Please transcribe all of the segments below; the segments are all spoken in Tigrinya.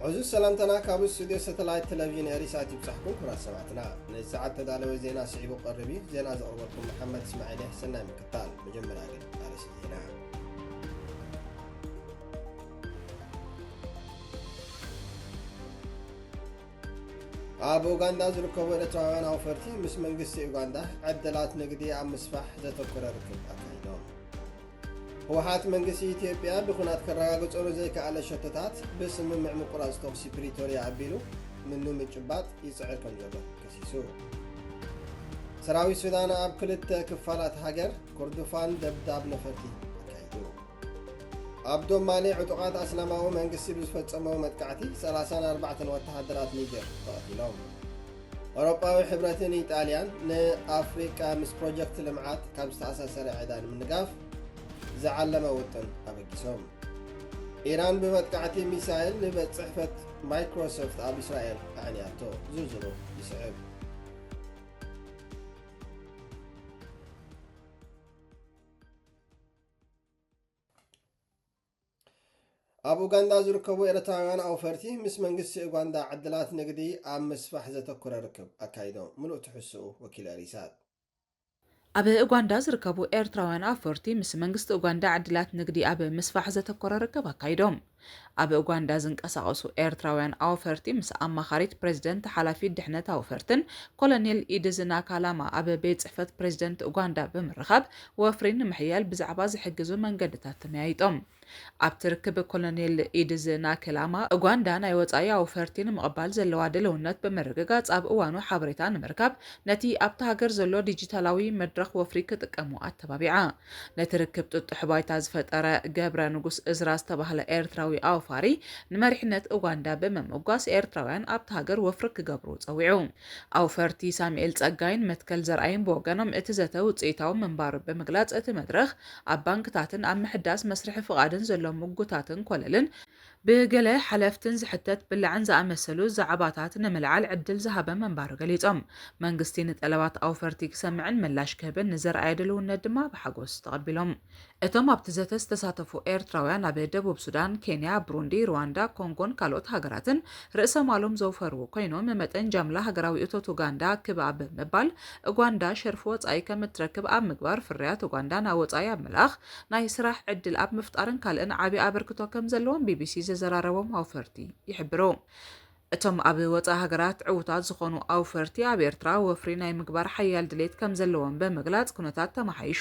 ዕዙዝ ሰላምታና ካብ ስቱድዮ ሳተላይት ቴሌቪዥን ኤሪሳት ይብጻሕኩም ክቡራት ሰማዕትና። ነዚ ሰዓት ተዳለወ ዜና ስዒቡ ክቐርብ እዩ። ዜና ዘቕርበልኩም መሓመድ እስማዒል እየ። ሰናይ ምክታል። መጀመርያ ግን ኣርእስቲ ዜና። ኣብ ኡጋንዳ ዝርከቡ ኤርትራውያን ኣውፈርቲ ምስ መንግስቲ ኡጋንዳ ዕድላት ንግዲ ኣብ ምስፋሕ ዘተኮረ ርክብ ኣካይዶም። ህወሓት መንግስቲ ኢትዮጵያ ብኹናት ከረጋግጾ ንዘይከኣለ ሸቶታት ብስምምዕ ምቁራጽ ተኹሲ ፕሪቶርያ ኣቢሉ ንምጭባጥ ይጽዕር ከም ዘሎ ከሲሱ። ሰራዊት ሱዳን ኣብ ክልተ ክፋላት ሃገር ኮርዶፋን ደብዳብ ነፈርቲ ኣካይዱ። ኣብ ዶማሌ ዕጡቓት ኣስላማዊ መንግስቲ ብዝፈጸሞ መጥቃዕቲ ሰላሳን ኣርባዕተን ወተሃደራት ኒጀር ተቐቲሎም። ኣውሮጳዊ ሕብረትን ኢጣልያን ንኣፍሪቃ ምስ ፕሮጀክት ልምዓት ካብ ዝተኣሳሰረ ዕዳ ንምንጋፍ ዝዓለመ ውጥን ኣበጊሶም። ኢራን ብመጥቃዕቲ ሚሳይል ንቤት ጽሕፈት ማይክሮሶፍት ኣብ እስራኤል ኣዕንያቶ። ዝርዝሩ ይስዕብ። ኣብ ኡጋንዳ ዝርከቡ ኤርትራውያን ኣውፈርቲ ምስ መንግስቲ ኡጋንዳ ዕድላት ንግዲ ኣብ ምስፋሕ ዘተኮረ ርክብ ኣካይዶም። ምሉእ ትሕዝቶኡ ወኪል ኤሪሳት። ኣብ ኡጋንዳ ዝርከቡ ኤርትራውያን ኣውፈርቲ ምስ መንግስቲ ኡጋንዳ ዕድላት ንግዲ ኣብ ምስፋሕ ዘተኮረ ርክብ ኣካይዶም። ኣብ ኡጋንዳ ዝንቀሳቐሱ ኤርትራውያን ኣውፈርቲ ምስ ኣማኻሪት ፕሬዝደንት ሓላፊት ድሕነት ኣውፈርትን ኮሎኔል ኢድዝ ናካላማ ኣብ ቤት ጽሕፈት ፕሬዝደንት ኡጋንዳ ብምርኻብ ወፍሪ ንምሕያል ብዛዕባ ዝሕግዙ መንገድታት ተመያይጦም። ኣብቲ ርክብ ኮሎኔል ኢድዝ ናካላማ ኡጋንዳ ናይ ወጻኢ ኣውፈርቲ ንምቕባል ዘለዋ ድልውነት ብምርግጋጽ ኣብ እዋኑ ሓበሬታ ንምርካብ ነቲ ኣብቲ ሃገር ዘሎ ዲጂታላዊ መድረኽ ወፍሪ ክጥቀሙ ኣተባቢዓ። ነቲ ርክብ ጥጡሕ ባይታ ዝፈጠረ ገብረ ንጉስ እዝራ ዝተባህለ ኤርትራዊ ኣውፋሪ ንመሪሕነት ኡጋንዳ ብምምጓስ ኤርትራውያን ኣብቲ ሃገር ወፍሪ ክገብሩ ጸዊዑ። ኣውፈርቲ ሳሙኤል ጸጋይን መትከል ዘርኣይን ብወገኖም እቲ ዘተ ውጽኢታዊ ምንባሩ ብምግላጽ እቲ መድረኽ ኣብ ባንክታትን ኣብ ምሕዳስ መስርሒ ፍቓድን ዘሎ ምጉታትን ኮለልን ብገለ ሓለፍትን ዝሕተት ብላዕን ዝኣመሰሉ ዛዕባታት ንምልዓል ዕድል ዝሃበ ምንባሩ ገሊጾም። መንግስቲ ንጠለባት ኣውፈርቲ ክሰምዕን ምላሽ ክህብን ንዘርኣየ ድልውነት ድማ ብሓጎስ ተቐቢሎም። እቶም ኣብቲ ዘተ ዝተሳተፉ ኤርትራውያን ኣብ ደቡብ ሱዳን፣ ኬንያ፣ ብሩንዲ፣ ሩዋንዳ፣ ኮንጎን ካልኦት ሃገራትን ርእሰ ማሎም ዘውፈሩ ኮይኖም፣ መጠን ጃምላ ሃገራዊ እቶት ኡጋንዳ ክብ ኣብ ምባል፣ ኡጋንዳ ሸርፊ ወጻኢ ከም እትረክብ ኣብ ምግባር፣ ፍርያት ኡጋንዳ ናብ ወጻኢ ኣብ ምልኣኽ፣ ናይ ስራሕ ዕድል ኣብ ምፍጣርን ካልእን ዓቢ ኣበርክቶ ከም ዘለዎም ቢቢሲ ዘዘራረቦም ኣውፈርቲ ይሕብሩ። እቶም ኣብ ወጻኢ ሃገራት ዕዉታት ዝኾኑ ኣውፈርቲ ኣብ ኤርትራ ወፍሪ ናይ ምግባር ሓያል ድሌት ከም ዘለዎም ብምግላጽ፣ ኩነታት ተመሓይሹ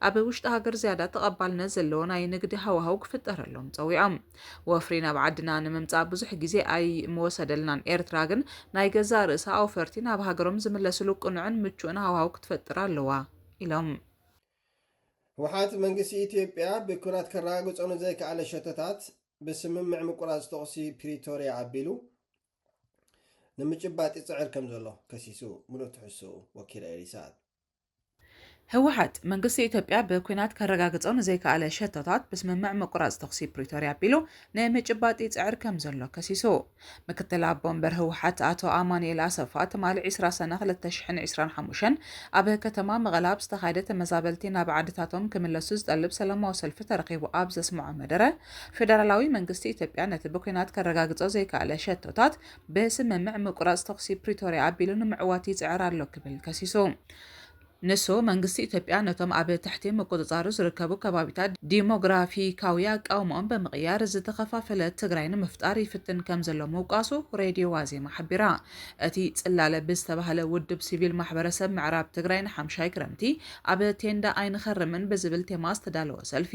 ኣብ ውሽጢ ሃገር ዝያዳ ተቐባልነት ዘለዎ ናይ ንግዲ ሃዋህው ክፍጠረሎም ጸዊዖም። ወፍሪ ናብ ዓድና ንምምጻእ ብዙሕ ግዜ ኣይምወሰደልናን፣ ኤርትራ ግን ናይ ገዛእ ርእሳ ኣውፈርቲ ናብ ሃገሮም ዝምለስሉ ቅኑዕን ምቹእን ሃዋህው ክትፈጥር ኣለዋ ኢሎም። ህወሓት መንግስቲ ኢትዮጵያ ብኩናት ከረጋግጾ ንዘይከኣለ ሸቶታት ብስምምዕ ምቁራጽ ተኹሲ ፕሪቶርያ ኣቢሉ ንምጭባጥ ይጽዕር ከም ዘሎ ከሲሱ። ምሉእ ትሕዝቶኡ ወኪል ኤሪሳት። ህወሓት መንግስቲ ኢትዮጵያ ብኩናት ከረጋግጾ ንዘይከኣለ ሸቶታት ብስምምዕ ምቁራጽ ተኹሲ ፕሪቶርያ ኣቢሉ ንምጭባጥ ይጽዕር ከም ዘሎ ከሲሱ። ምክትል ኣቦ ወንበር ህወሓት ኣቶ ኣማኑኤል ኣሰፋ ትማሊ ዕስራ ሰነ ክልተ ሽሕን ዕስራን ሓሙሽተን ኣብ ከተማ መቐለ ኣብ ዝተኻየደ ተመዛበልቲ ናብ ዓድታቶም ክምለሱ ዝጠልብ ሰላማዊ ሰልፊ ተረኺቡ ኣብ ዘስምዖ መደረ፣ ፌደራላዊ መንግስቲ ኢትዮጵያ ነቲ ብኲናት ከረጋግጾ ዘይከኣለ ሸቶታት ብስምምዕ ምቁራጽ ተኹሲ ፕሪቶርያ ኣቢሉ ንምዕዋት ይጽዕር ኣሎ ክብል ከሲሱ። ንሱ፣ መንግስቲ ኢትዮጵያ ነቶም ኣብ ትሕቲ ምቁጽጻሩ ዝርከቡ ከባቢታት ዲሞግራፊካዊ ኣቃውማኦም ብምቕያር ዝተኸፋፈለት ትግራይ ንምፍጣር ይፍትን ከም ዘሎ ምውቃሱ ሬድዮ ዋዜማ ሓቢራ። እቲ ጽላለ ብዝተባህለ ውድብ ሲቪል ማሕበረሰብ ምዕራብ ትግራይ ንሓምሻይ ክረምቲ ኣብ ቴንዳ ኣይንኸርምን ብዝብል ቴማ ዝተዳለወ ሰልፊ፣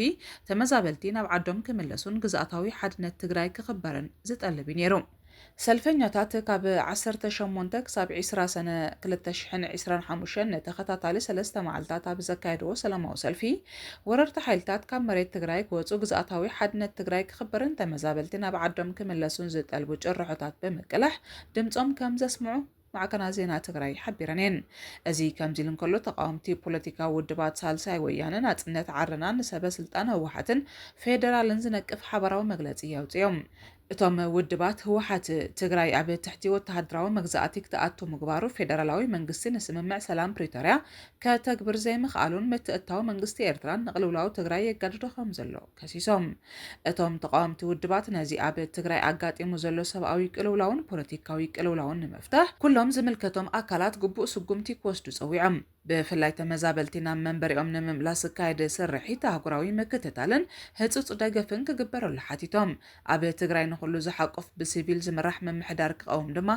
ተመዛበልቲ ናብ ዓዶም ክምለሱን ግዝኣታዊ ሓድነት ትግራይ ክኽበርን ዝጠልብ እዩ ነይሩ። ሰልፈኛታት ካብ ዓሰርተ ሸሞንተ ክሳብ ዕስራ ሰነ ክልተ ሽሕን ዕስራን ሓሙሽተን ንተኸታታሊ ሰለስተ መዓልታት ኣብ ዘካየድዎ ሰላማዊ ሰልፊ፣ ወረርቲ ሓይልታት ካብ መሬት ትግራይ ክወፁ፣ ግዝኣታዊ ሓድነት ትግራይ ክኽበርን ተመዛበልቲ ናብ ዓዶም ክምለሱን ዝጠልቡ ጭርሖታት ብምቅላሕ ድምፆም ከም ዘስምዑ ማዕከናት ዜና ትግራይ ሓቢረን እየን። እዚ ከምዚ ኢሉ እንከሎ፣ ተቃወምቲ ፖለቲካዊ ውድባት ሳልሳይ ወያነ፣ ናጽነት ዓረና፣ ንሰበ ስልጣን ህወሓትን ፌደራልን ዝነቅፍ ሓበራዊ መግለጺ ኣውጺኦም። እቶም ውድባት፣ ህወሓት ትግራይ ኣብ ትሕቲ ወተሃደራዊ መግዛእቲ ክትኣቱ ምግባሩ፣ ፌደራላዊ መንግስቲ ንስምምዕ ሰላም ፕሪቶርያ ከተግብር ዘይምኽኣሉን ምትእትታው መንግስቲ ኤርትራን ንቅልውላው ትግራይ የጋድዶ ከም ዘሎ ከሲሶም። እቶም ተቃወምቲ ውድባት፣ ነዚ ኣብ ትግራይ ኣጋጢሙ ዘሎ ሰብኣዊ ቅልውላውን ፖለቲካዊ ቅልውላውን ንምፍታሕ ኩሎም ዝምልከቶም ኣካላት ግቡእ ስጉምቲ ክወስዱ ጸዊዖም። ብፍላይ ተመዛበልቲ ናብ መንበሪኦም ንምምላስ ዝካየድ ስርሒት ኣህጉራዊ ምክትታልን ህጹጽ ደገፍን ክግበረሉ ሓቲቶም። ኣብ ትግራይ ንኹሉ ዝሓቁፍ ብሲቪል ዝምራሕ ምምሕዳር ክቐውም ድማ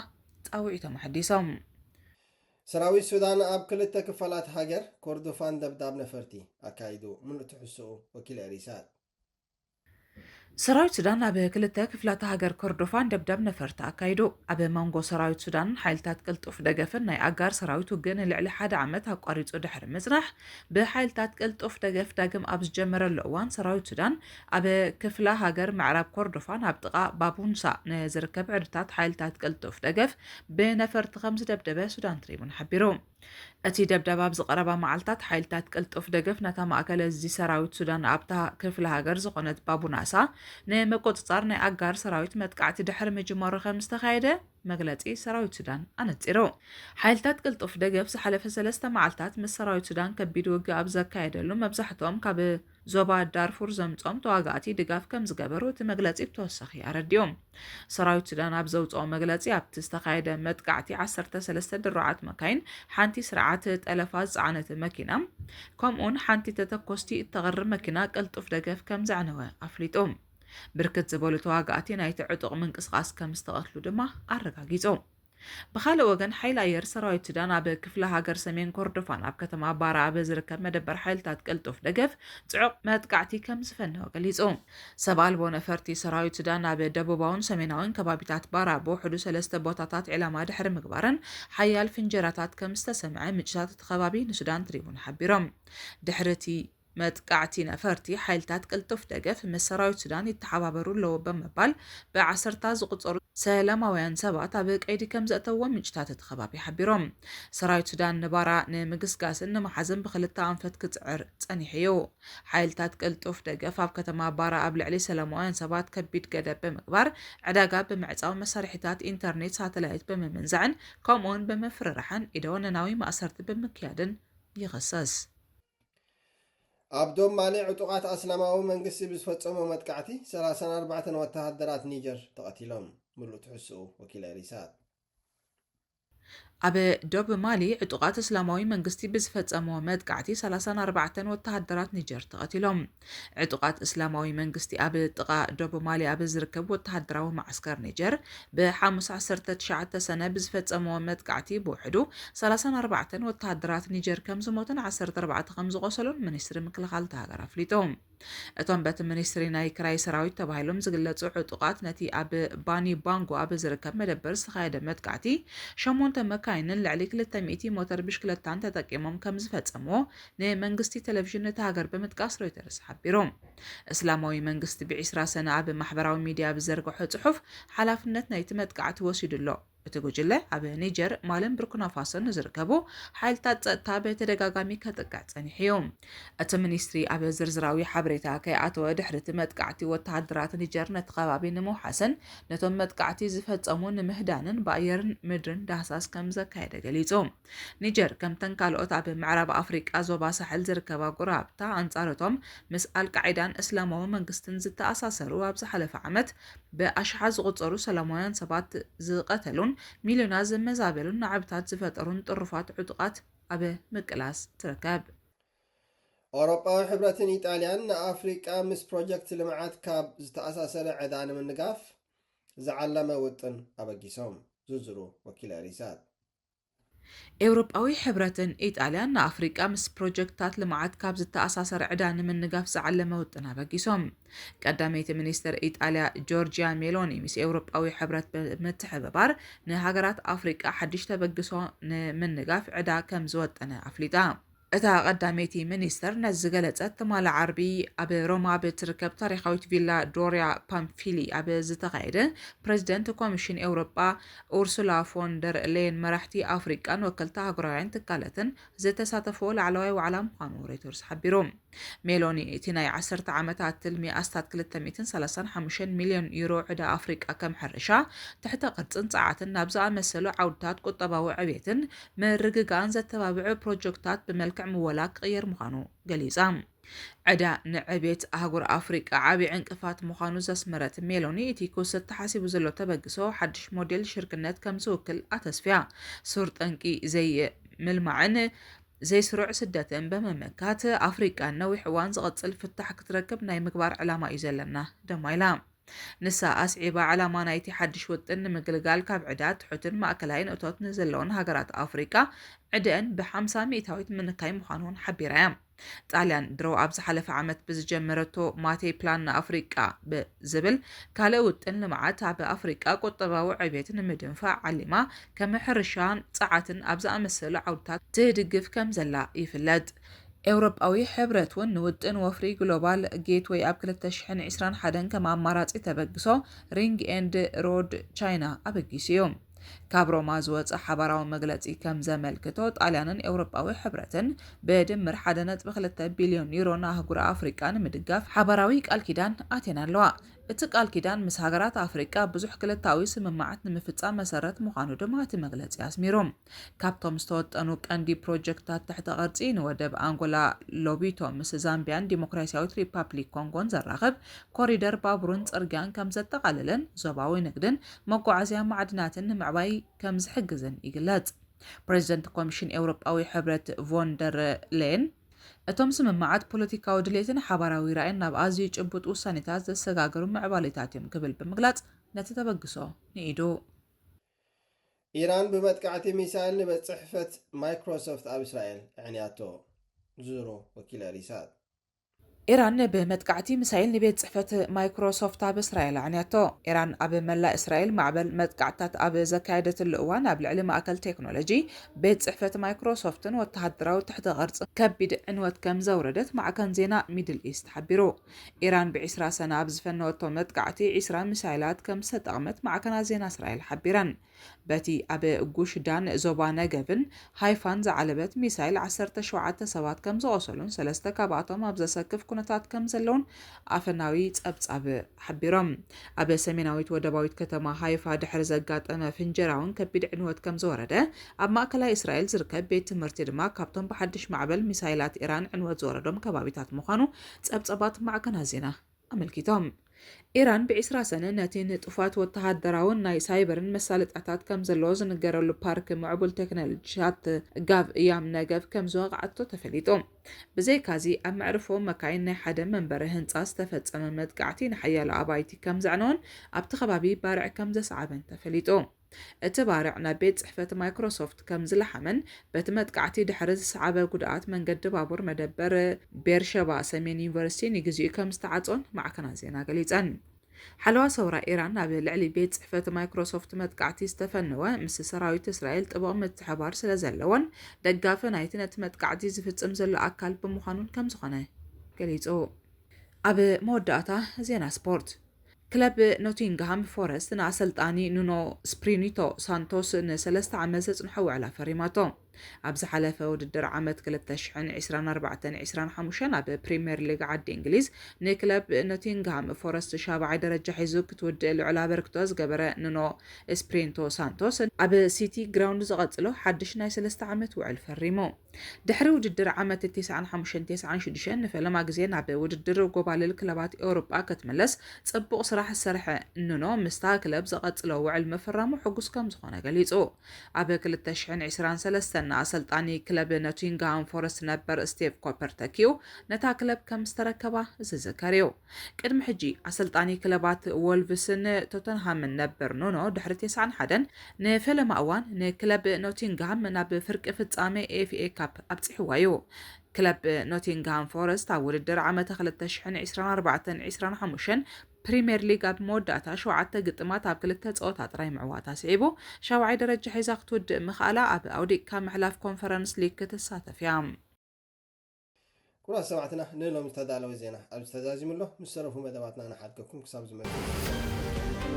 ጻውዒቶም ኣሐዲሶም። ሰራዊት ሱዳን ኣብ ክልተ ክፋላት ሃገር ኮርዶፋን ደብዳብ ነፈርቲ ኣካይዱ። ምሉእ ትሕዝትኡ ወኪል ሪሳት። ሰራዊት ሱዳን ኣብ ክልተ ክፍላተ ሃገር ኮርዶፋን ደብዳብ ነፈርቲ ኣካይዱ። ኣብ መንጎ ሰራዊት ሱዳንን ሓይልታት ቅልጡፍ ደገፍን ናይ ኣጋር ሰራዊት ውግእ ንልዕሊ ሓደ ዓመት ኣቋሪጹ ድሕሪ ምጽናሕ፣ ብሓይልታት ቅልጡፍ ደገፍ ዳግም ኣብ ዝጀመረሉ እዋን፣ ሰራዊት ሱዳን ኣብ ክፍላ ሃገር ምዕራብ ኮርዶፋን ኣብ ጥቓ ባቡንሳ ንዝርከብ ዕድታት ሓይልታት ቅልጡፍ ደገፍ ብነፈርቲ ከም ዝደብደበ ሱዳን ትሪቡን ሓቢሩ። እቲ ደብዳብ ኣብዚ ቀረባ መዓልታት ሓይልታት ቅልጡፍ ደገፍ ነታ ማእከል እዚ ሰራዊት ሱዳን ኣብታ ክፍለ ሃገር ዝኾነት ባቡናሳ ንምቁጽጻር ናይ ኣጋር ሰራዊት መጥቃዕቲ ድሕሪ ምጅማሩ ከም ዝተኻየደ መግለጺ ሰራዊት ሱዳን ኣነጺሩ። ሓይልታት ቅልጡፍ ደገፍ ዝሓለፈ ሰለስተ መዓልታት ምስ ሰራዊት ሱዳን ከቢድ ውግእ ኣብ ዘካየደሉ፣ መብዛሕትኦም ካብ ዞባ ዳርፉር ዘምጾም ተዋጋእቲ ድጋፍ ከም ዝገበሩ እቲ መግለጺ ብተወሳኺ ኣረዲኡ። ሰራዊት ሱዳን ኣብ ዘውፅኦ መግለፂ፣ ኣብቲ ዝተኻየደ መጥቃዕቲ ዓሰርተ ሰለስተ ድሩዓት መካይን፣ ሓንቲ ስርዓት ጠለፋ ዝፀዓነት መኪና፣ ከምኡውን ሓንቲ ተተኮስቲ እተቕርብ መኪና ቅልጡፍ ደገፍ ከም ዘዕነወ ኣፍሊጡ። ብርክት ዝበሉ ተዋጋእቲ ናይቲ ዕጡቕ ምንቅስቓስ ከም ዝተቐትሉ ድማ ኣረጋጊጹ። ብኻልእ ወገን፣ ሓይሊ ኣየር ሰራዊት ሱዳን ኣብ ክፍለ ሃገር ሰሜን ኮርዶፋን ኣብ ከተማ ባራ ኣብ ዝርከብ መደበር ሓይልታት ቅልጡፍ ደገፍ ጽዑቕ መጥቃዕቲ ከም ዝፈነወ ገሊጹ። ሰብ ኣልቦ ነፈርቲ ሰራዊት ሱዳን ኣብ ደቡባውን ሰሜናውን ከባቢታት ባራ ብውሕዱ ሰለስተ ቦታታት ዒላማ ድሕሪ ምግባርን ሓያል ፍንጀራታት ከም ዝተሰምዐ ምንጭታት እቲ ከባቢ ንሱዳን ትሪቡን ሓቢሮም። ድሕሪ እቲ መጥቃዕቲ ነፈርቲ፣ ሓይልታት ቅልጡፍ ደገፍ ምስ ሰራዊት ሱዳን ይተሓባበሩ ኣለዎ ብምባል ብዓሰርታ ዝቑጸሩ ሰላማውያን ሰባት ኣብ ቀይዲ ከም ዘእተዎም ምንጭታት እቲ ከባቢ ሓቢሮም። ሰራዊት ሱዳን ንባራ ንምግስጋስን ንምሓዝን ብኽልተ ኣንፈት ክጽዕር ጸኒሑ እዩ። ሓይልታት ቅልጡፍ ደገፍ ኣብ ከተማ ባራ ኣብ ልዕሊ ሰላማውያን ሰባት ከቢድ ገደብ ብምግባር፣ ዕዳጋ ብምዕጻው፣ መሳርሒታት ኢንተርኔት፣ ሳተላይት ብምምንዛዕን ከምኡውን ብምፍርራሕን፣ ኢደወነናዊ ማእሰርቲ ብምክያድን ይኸሰስ። ኣብ ዶብ ማሊ ዕጡቓት ኣስላማዊ መንግስቲ ብዝፈጸሞ መጥቃዕቲ ሰላሳን ኣርባዕተን ወተሃደራት ኒጀር ተቐቲሎም። ምሉእ ትሕዝትኡ ወኪል ሪሳት። ኣብ ዶብ ማሊ ዕጡቓት እስላማዊ መንግስቲ ብዝፈጸሞ መጥቃዕቲ ሰላሳን ኣርባዕተን ወተሃደራት ኒጀር ተቐቲሎም። ዕጡቓት እስላማዊ መንግስቲ ኣብ ጥቓ ዶብ ማሊ ኣብ ዝርከብ ወተሃደራዊ ማዕስከር ኒጀር ብሓሙስ ዓሰርተ ትሽዓተ ሰነ ብዝፈጸሞ መጥቃዕቲ ብውሕዱ ሰላሳን ኣርባዕተን ወተሃደራት ኒጀር ከም ዝሞቱን ዓሰርተ ኣርባዕተ ከም ዝቖሰሉን ሚኒስትሪ ምክልኻል እታ ሃገር ኣፍሊጡ። እቶም በቲ ሚኒስትሪ ናይ ክራይ ሰራዊት ተባሂሎም ዝግለጹ ዕጡቓት፣ ነቲ ኣብ ባኒ ባንጎ ኣብ ዝርከብ መደበር ዝተኻየደ መጥቃዕቲ፣ ሸሞንተ መካይንን ልዕሊ ክልተ ሚእቲ ሞተር ብሽክለታን ተጠቂሞም ከም ዝፈጸምዎ ንመንግስቲ ቴሌቪዥን እታ ሃገር ብምጥቃስ ሮይተርስ ሓቢሩ። እስላማዊ መንግስቲ ብዒስራ ሰነ ኣብ ማሕበራዊ ሚድያ ኣብ ዝዘርግሖ ጽሑፍ፣ ሓላፍነት ናይቲ መጥቃዕቲ ወሲዱ ኣሎ። እቲ ጉጅለ ኣብ ኒጀር፣ ማልን ቡርኪና ፋሶን ንዝርከቡ ሓይልታት ጸጥታ ብተደጋጋሚ ከጥቅዕ ጸኒሑ እዩ። እቲ ሚኒስትሪ ኣብ ዝርዝራዊ ሓበሬታ ከይኣተወ፣ ድሕሪ እቲ መጥቃዕቲ፣ ወተሃደራት ኒጀር ነቲ ከባቢ ንምውሓስን ነቶም መጥቃዕቲ ዝፈጸሙ ንምህዳንን ብኣየርን ምድርን ዳህሳስ ከም ዘካየደ ገሊጹ። ኒጀር፣ ከምተን ካልኦት ኣብ ምዕራብ ኣፍሪቃ ዞባ ሳሕል ዝርከባ ጎረባብታ፣ ኣንጻር እቶም ምስ ኣልቃዒዳን እስላማዊ መንግስትን ዝተኣሳሰሩ ኣብ ዝሓለፈ ዓመት ብኣሽሓት ዝቑጸሩ ሰላማውያን ሰባት ዝቐተሉን ሚልዮናት ዘመዛበሉን ናዕብታት ዝፈጠሩን ጥሩፋት ዕጡቓት ኣብ ምቅላስ ትርከብ። ኣውሮጳዊ ሕብረትን ኢጣልያን ንኣፍሪቃ ምስ ፕሮጀክት ልምዓት ካብ ዝተኣሳሰረ ዕዳ ንምንጋፍ ዝዓለመ ውጥን ኣበጊሶም። ዝርዝሩ ወኪል ሪሳት። ኤውሮጳዊ ሕብረትን ኢጣልያን ንኣፍሪቃ ምስ ፕሮጀክትታት ልምዓት ካብ ዝተኣሳሰረ ዕዳ ንምንጋፍ ዝዓለመ ውጥን ኣበጊሶም። ቀዳመይቲ ሚኒስትር ኢጣልያ ጆርጂያ ሜሎኒ፣ ምስ ኤውሮጳዊ ሕብረት ብምትሕብባር ንሃገራት ኣፍሪቃ ሓድሽ ተበግሶ ንምንጋፍ ዕዳ ከም ዝወጠነ ኣፍሊጣ። እታ ቀዳመይቲ ሚኒስተር ነዚ ዝገለጸት ትማሊ ዓርቢ ኣብ ሮማ ኣብ እትርከብ ታሪኻዊት ቪላ ዶርያ ፓምፊሊ ኣብ ዝተኻየደ ፕረዚደንት ኮሚሽን ኤውሮጳ ኡርሱላ ፎን ደር ሌየን መራሕቲ ኣፍሪቃን ወከልቲ ኣህጉራውያን ትካላትን ዝተሳተፍዎ ላዕለዋይ ዋዕላ ምዃኑ ሮይተርስ ሓቢሩ። ሜሎኒ እቲ ናይ ዓሰርተ ዓመታት ትልሚ ኣስታት ክልተ ሚእትን ሰላሳን ሓሙሽተን ሚልዮን ዩሮ ዕዳ ኣፍሪቃ ከም ሕርሻ፣ ትሕተ ቅርጽን ጸዓትን ናብ ዝኣመሰሉ ዓውድታት ቁጠባዊ ዕብየትን ምርግጋእን ዘተባብዑ ፕሮጀክታት ብመልክዕ ምወላ ክቕየር ምዃኑ ገሊጻ። ዕዳ ንዕብየት ኣህጉር ኣፍሪቃ ዓቢ ዕንቅፋት ምዃኑ ዘስመረት ሜሎኒ፣ እቲ ክውሰድ ተሓሲቡ ዘሎ ተበግሶ ሓድሽ ሞዴል ሽርክነት ከም ዝውክል ኣተስፍያ። ሱር ጠንቂ ዘይምልማዕን ዘይስሩዕ ስደትን ብምምካት፣ ኣፍሪቃ ነዊሕ እዋን ዝቕጽል ፍታሕ ክትረክብ ናይ ምግባር ዕላማ እዩ ዘለና ድማ ኢላ። ንሳ ኣስዒባ፣ ዕላማ ናይቲ ሓድሽ ውጥን ንምግልጋል ካብ ዕዳ ትሑትን ማእከላይን እቶት ንዘለወን ሃገራት ኣፍሪቃ ዕደአን ብሓምሳ ሚእታዊት ምንካይ ምዃኑ እውን ሓቢራ እያ። ጣልያን ድሮ ኣብ ዝሓለፈ ዓመት ብዝጀመረቶ ማቴ ፕላን ንኣፍሪቃ ብዝብል ካልእ ውጥን ልምዓት፣ ኣብ ኣፍሪቃ ቁጠባዊ ዕብየት ንምድንፋዕ ዓሊማ፣ ከም ሕርሻን ጸዓትን ኣብ ዝኣመሰሉ ዓውድታት ትድግፍ ከም ዘላ ይፍለጥ። ኤውሮጳዊ ሕብረት እውን ንውጥን ወፍሪ ግሎባል ጌትወይ ኣብ ክልተ ሽሕን ዕስራን ሓደን ከም ኣማራጺ ተበግሶ ሪንግ ኤንድ ሮድ ቻይና ኣበጊሱ እዩ። ካብ ሮማ ዝወጸ ሓባራዊ መግለጺ ከም ዘመልክቶ፣ ጣልያንን ኤውሮጳዊ ሕብረትን ብድምር ሓደ ነጥቢ ክልተ ቢልዮን ዩሮ ንኣህጉር ኣፍሪቃ ንምድጋፍ ሓባራዊ ቃል ኪዳን ኣትየን ኣለዋ። እቲ ቃል ኪዳን ምስ ሃገራት ኣፍሪቃ ብዙሕ ክልታዊ ስምምዓት ንምፍጻም መሰረት ምዃኑ ድማ እቲ መግለጺ ኣስሚሩ። ካብቶም ዝተወጠኑ ቀንዲ ፕሮጀክታት ትሕተ ቅርጺ፣ ንወደብ ኣንጎላ ሎቢቶ ምስ ዛምቢያን ዲሞክራሲያዊት ሪፓብሊክ ኮንጎን ዘራኽብ ኮሪደር ባቡርን ጽርግያን ከም ዘጠቓልልን፣ ዞባዊ ንግድን መጓዓዝያ ማዕድናትን ንምዕባይ ከም ዝሕግዝን ይግለጽ። ፕረዚደንት ኮሚሽን ኤውሮጳዊ ሕብረት ቮን ደር ሌየን፣ እቶም ስምምዓት ፖለቲካዊ ድሌትን ሓባራዊ ራእይን ናብ ኣዝዩ ጭቡጥ ውሳኔታት ዘሰጋግሩ ምዕባሌታት እዮም ክብል ብምግላጽ፣ ነቲ ተበግሶ ንኢዱ። ኢራን ብመጥቃዕቲ ሚሳይል ንቤት ጽሕፈት ማይክሮሶፍት ኣብ እስራኤል ኣዕንያቶ። ዝሮ ወኪል ሪሳት። ኢራን ብመጥቃዕቲ ሚሳይል ንቤት ጽሕፈት ማይክሮሶፍት ኣብ እስራኤል ኣዕንያቶ። ኢራን ኣብ መላእ እስራኤል ማዕበል መጥቃዕትታት ኣብ ዘካየደትሉ እዋን፣ ኣብ ልዕሊ ማእከል ቴክኖሎጂ፣ ቤት ጽሕፈት ማይክሮሶፍትን ወተሃደራዊ ትሕተ ቅርጽን ከቢድ ዕንወት ከም ዘውረደት ማዕከን ዜና ሚድል ኢስት ሓቢሩ። ኢራን ብዒስራ ሰነ ኣብ ዝፈነወቶ መጥቃዕቲ ዒስራ ሚሳይላት ከም ዝተጠቕመት ማዕከናት ዜና እስራኤል ሓቢረን። በቲ ኣብ ጉሽ ዳን ዞባ ነገቭን ሃይፋን ዝዓለበት ሚሳይል ዓሰርተ ሸውዓተ ሰባት ከም ዝቖሰሉን ሰለስተ ካብኣቶም ኣብ ዘሰክፍ ኩነታት ከም ዘለውን ኣፈናዊ ጸብጻብ ሓቢሮም። ኣብ ሰሜናዊት ወደባዊት ከተማ ሃይፋ ድሕሪ ዘጋጠመ ፍንጀራውን ከቢድ ዕንወት ከም ዝወረደ፣ ኣብ ማእከላይ እስራኤል ዝርከብ ቤት ትምህርቲ ድማ ካብቶም ብሓድሽ ማዕበል ሚሳይላት ኢራን ዕንወት ዝወረዶም ከባቢታት ምዃኑ ጸብጻባት ማዕከናት ዜና ኣመልኪቶም። ኢራን ብዒስራ ሰነ ነቲ ንጡፋት ወተሃደራውን ናይ ሳይበርን መሳለጥያታት ከም ዘለዎ ዝንገረሉ ፓርክ ምዕቡል ቴክኖሎጂታት ጋቭ ያም ነገቭ ከም ዝወቕዓቶ ተፈሊጡ። ብዘይካዚ፣ ኣብ መዕርፎ መካይን ናይ ሓደ መንበሪ ህንጻ ዝተፈጸመ መጥቃዕቲ ንሓያሎ ኣባይቲ ከም ዘዕነወን ኣብቲ ከባቢ ባርዕ ከም ዘስዓበን ተፈሊጡ። እቲ ባርዕ ናብ ቤት ጽሕፈት ማይክሮሶፍት ከም ዝለሓመን በቲ መጥቃዕቲ ድሕሪ ዝሰዓበ ጉድኣት መንገዲ ባቡር መደበር ቤርሸባ ሰሜን ዩኒቨርሲቲ ንግዚኡ ከም ዝተዓጽኦን ማዕከናት ዜና ገሊጸን። ሓለዋ ሰውራ ኢራን ኣብ ልዕሊ ቤት ጽሕፈት ማይክሮሶፍት መጥቃዕቲ ዝተፈነወ፣ ምስ ሰራዊት እስራኤል ጥቡቕ ምትሕባር ስለ ዘለዎን ደጋፊ ናይቲ ነቲ መጥቃዕቲ ዝፍጽም ዘሎ ኣካል ብምዃኑን ከም ዝኾነ ገሊጹ። ኣብ መወዳእታ ዜና ስፖርት። ክለብ ኖቲንግሃም ፎረስት ንኣሰልጣኒ ኑኖ ስፕሪኒቶ ሳንቶስ ንሰለስተ ዓመት ዘጽንሖ ውዕል ኣፈሪማቶ። ኣብ ዝሓለፈ ውድድር ዓመት ክልተ ሽሕን ዕስራን ኣርባዕተን ዕስራን ሓሙሽተን ኣብ ፕሪምየር ሊግ ዓዲ እንግሊዝ ንክለብ ኖቲንግሃም ፎረስት ሻብዓይ ደረጃ ሒዙ ክትውድእ ልዑል ኣበርክቶ ዝገበረ ኑኖ ስፕሪንቶ ሳንቶስ፣ ኣብ ሲቲ ግራውንድ ዝቐጽሎ ሓድሽ ናይ ሰለስተ ዓመት ውዕል ፈሪሙ። ድሕሪ ውድድር ዓመት ተስዓን ሓሙሽተን ተስዓን ሽዱሽተን ንፈለማ ግዜ ናብ ውድድር ጎባልል ክለባት ኤውሮጳ ክትምለስ ጽቡቕ ስራሕ ዝሰርሐ ኑኖ፣ ምስታ ክለብ ዘቐጽሎ ውዕል ምፍራሙ ሕጉስ ከም ዝኾነ ገሊጹ። ኣብ ክልተ ሽሕን ዕስራን ሰለስተን ንኣሰልጣኒ ክለብ ኖቲንግሃም ፎረስት ነበር ስቴቭ ኮፐር ተኪኡ ነታ ክለብ ከም ዝተረከባ ዝዝከር እዩ። ቅድሚ ሕጂ ኣሰልጣኒ ክለባት ወልቭስን ቶተንሃምን ነበር ኑኖ፣ ድሕሪ ተስዓን ሓደን ንፈለማ እዋን ንክለብ ኖቲንግሃም ናብ ፍርቂ ፍጻመ ኤፍኤ ካፕ ኣብጺሕዋ እዩ። ክለብ ኖቲንግሃም ፎረስት ኣብ ውድድር ዓመተ ክልተ ሽሕን ዕስራን ኣርባዕተን ዕስራን ሓሙሽተን ፕሪምየር ሊግ ኣብ መወዳእታ ሸውዓተ ግጥማት ኣብ ክልተ ጸወታ ጥራይ ምዕዋታ ስዒቡ፣ ሻብዓይ ደረጃ ሒዛ ክትውድእ ምኽኣላ ኣብ ኣውዲቕካ ምሕላፍ ኮንፈረንስ ሊግ ክትሳተፍ እያ። ክቡራት ሰማዕትና፣ ንሎሚ ዝተዳለወ ዜና ኣብዚ ተዛዚሙ ኣሎ። ምስ ተረፉ መደባትና ንሓድገኩም። ክሳብ ዝመጽእ።